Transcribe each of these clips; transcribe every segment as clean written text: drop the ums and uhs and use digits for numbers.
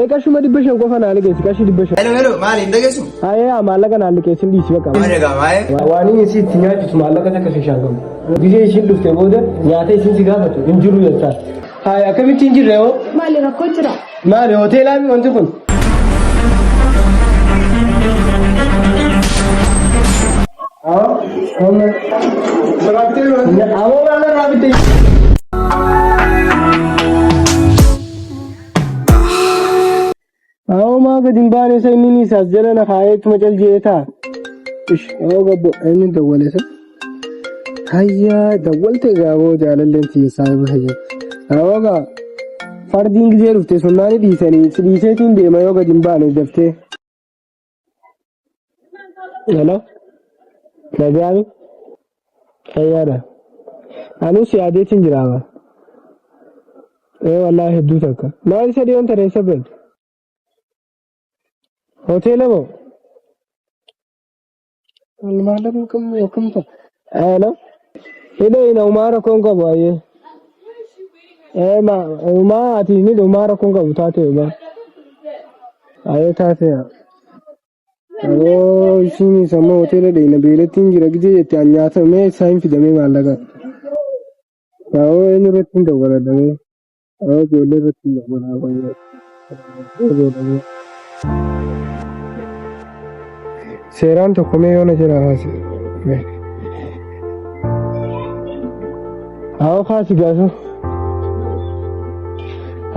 Ee qarshuma 500 qofa naa liqeessi qarshii 500. Hello, hello, maali hin dhageessu? Ayee maallaqa naa liqeessin dhiisi bakka. Maal egaa maayee? Waan inni isii itti nyaachisu maallaqa takka keessaa hin qabu. Gisee ishiin dhufte booda nyaata isiin si gaafatu hin jiru jettaa. Haaya akkamitti hin jirre hoo? Maali rakkoo jira? Maali hoteelaa mi wanti kun? Awoo maal irraa bitte? Awoo maa gadi hin baane isa inni isaas jala na kaa'eetuma cal je'ee ta'a. Ish awoo gabbo inni dawwale isa. Hayyaa dawwalte gaaboo jaalalleen tiyya saahiba hayya. Awoo gaa fardiin gizee dhufte sunnaani dhiisanii si dhiiseetiin deema yoo gadi hin baane daftee. Hello? Nagaami? Fayyaadha. Anus yaadeetiin jira amma. Ee wallaahi hedduu takka. Maal isa dhiyoon tana eessa badde? Hoteela moo? Maallaqni kam akkam ta'a? Hello? Hidha ina umaa rakkoon qabu ayyee. Ee ma umaa ati ni umaa rakkoon qabu taate umaa. Ayyee taate. Aboo isiin amma hoteela dheeyna beelattiin jira gizee jette an nyaata mee isaa hin fidamee maallaqa. Aboo eenyu irratti hin dawwaladhamee? Aboo ijoollee irratti hin dawwalaa. Seeraan tokko mee yoona jira haasi. Aboo kaasi gaafa.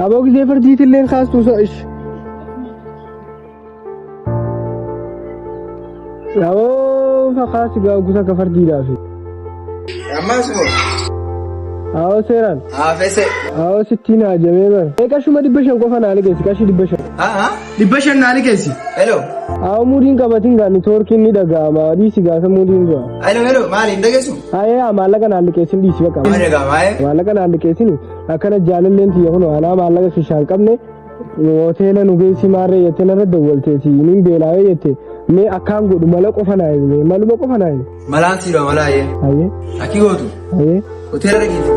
Aboo gizee fardiitillee kaastuu sa ish. Awoo fakaasi gaa gusa ka fardiidhaafi. Ammas moo? Awoo seeraan. Haa fese. Awoo sittiin haajamee bara. Ee qarshuma 500 qofa naa liqeessi qarshii 500. Haa haa. 500 naa liqeessi. Hello. Awoo muudiin qabatin gaa niitoorkiin ni dhaga'ama. Dhiisi gaafa muudiin gaa. Hello, hello, maali hin dhageessu? Ayee maallaqa naa liqeessin dhiisi bakka. Maal egaa maayee? Maallaqa naa liqeessini akkana jaalalleen tiyya kun anaa maallaqa kishaan qabne Hoteela nu geessi maarree jettee narra dawwalteeti nin beelaa'ee jette mee akkaan godhu mala qofa naa himi mee maluma qofa naa himi. Malaan siidha malaa yee. Hayyee Akki gootu. hayyee. Hoteela dhaqiitti.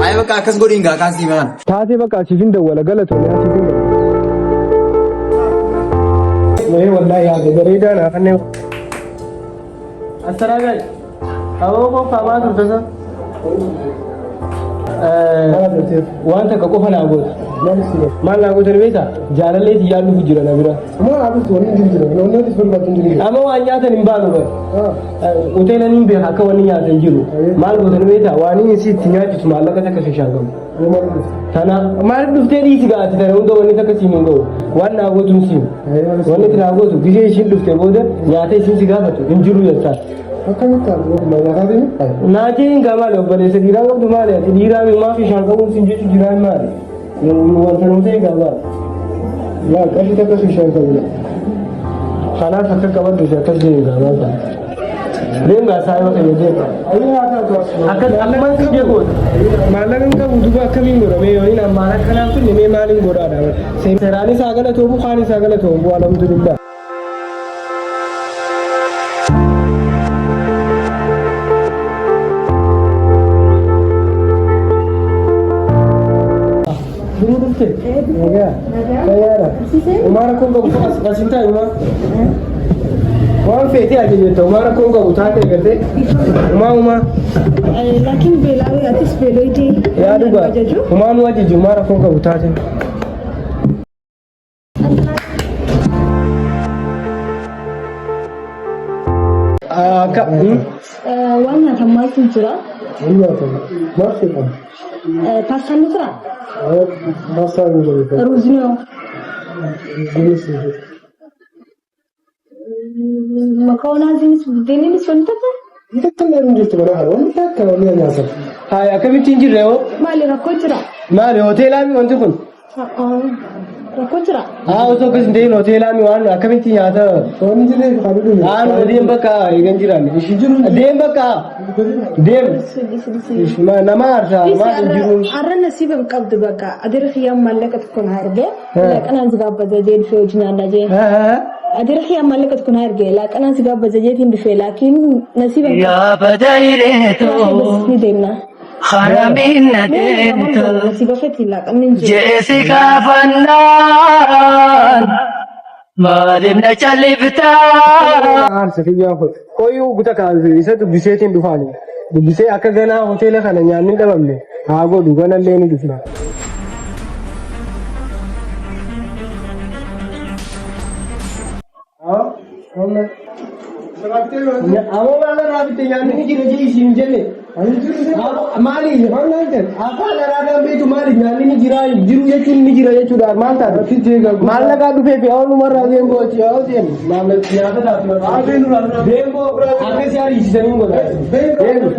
Ayi bakka akkas godhiin gaa kaan sii malaan. Taatee bakka siif hin dawwala galatoomii haa siif hin dawwala. Mee wallaahi yaada bareedaa naa kanneen. Assalaamu Aboo koo kaamaa turte san. Waan takka qofa naa goota. Maal naa goota ni beektaa? Jaalallee tiyyaan dhufu jira na bira. Amma waan nyaatan hin baanu bara. Hoteela niin beeka akka wanni nyaatan jiru. Maal goota ni beektaa? Waan inni si itti nyaachisu maallaqa takka si shaagamu. Tana maaliif dhuftee dhiisi gaati tana hunda wanni takka siin hin ga'u. Waan naa gootuun siin. Wanni itti naa gootu gisee ishiin dhufte booda nyaata isiin si gaafatu hin jiru jettaa. Akkamitti haadha nyaataa Naatii hin gaa maali obboleessa dhiiraa qabdu maali ati dhiiraa maaf ishaan qabuun siin jechu jiraa maali? Wanta nuu ta'e gaa maali? Laa qarshii takka si ishaan qabudha. Kanaaf akka qabaddu si akkas deemu gaa maal ta'a? Deem gaa saa yoo ta'e deem. Ayyee haa taatu as. Akkas akkumaan si jeeqoota. Maallaqa hin qabu duuba akkamiin godhamee yoo inni ammaan akkanaaf finne mee maaliin godhaadha? Seeraanis haa galatoomu kaanis haa galatoomu alhamdulillah. Duruu dhufte? Nagaa. Fayyaadha. Umaa rakkoon qabu as as hin taa'e umaa. Waan feetee ajajetta umaa rakkoon qabu taatee gartee. Umaa umaa. Laakiin beelaawee atis beeloytee. Yaa dhugaa. Umaa nu ajaji umaa rakkoon qabu taatee. Akka Waan nyaatan maaltu jira? Waan nyaatan maal fedhan? Paastaan ni jira? Paastaa ni jira. Ruuzni hoo? Gunis ni jira. Makaroonaanis buddeennis wanti takka? Takka illee hin jirtu mana kana wanti takka wanni nyaatan. Haaya akkamitti hin jirre hoo? Maali rakkoo jira? Maali hoteelaa mi wanti kun? Rakkoo jira? Haa osoo akkas hin ta'in hoteelaa mi waan akkamitti nyaata? Wanni jirreef kan dhume. Haa nu deem bakka eegan jiran. Deem bakka deem. Nama aarsaa maal hin jiruun. Har'a nasiiba hin qabdu bakka adira kiyyaan maallaqa tokko na erge laaqanaan si gaabbaza jee dhufee hojii nyaannaa jee. Adira kiyyaan maallaqa tokko na erge laaqanaan si gaabbaza jeetiin dhufee laakiin nasiiba hin qabdu. Yaa badayreeto. Ni deemna. Haramiin na deemtu Si bafetti laaqanni hin jiru. jeesi gaafannaan maaliif na calliftaa? Aarsa kiyyaa kun. Qoyyuu guta kaase isa dubbiseetiin dhufaani. Dubbisee akka ganaa hoteela kana nyaanni hin dhabamne haa godhu ganallee ni dhufna. Ammoo maal irraa bitte nyaanni ni jira jee isiin jenne. Maali? Afaan araadaan beektu maali? Nyaanni ni jira jiru jechuun ni jira jechuudha. Maal taate? Maallaqaa dhufee fi hawan umarraa deemboo achi haa deemu. Nyaata taatu. Deemboo akkasii ariisisanii godha. Deemu.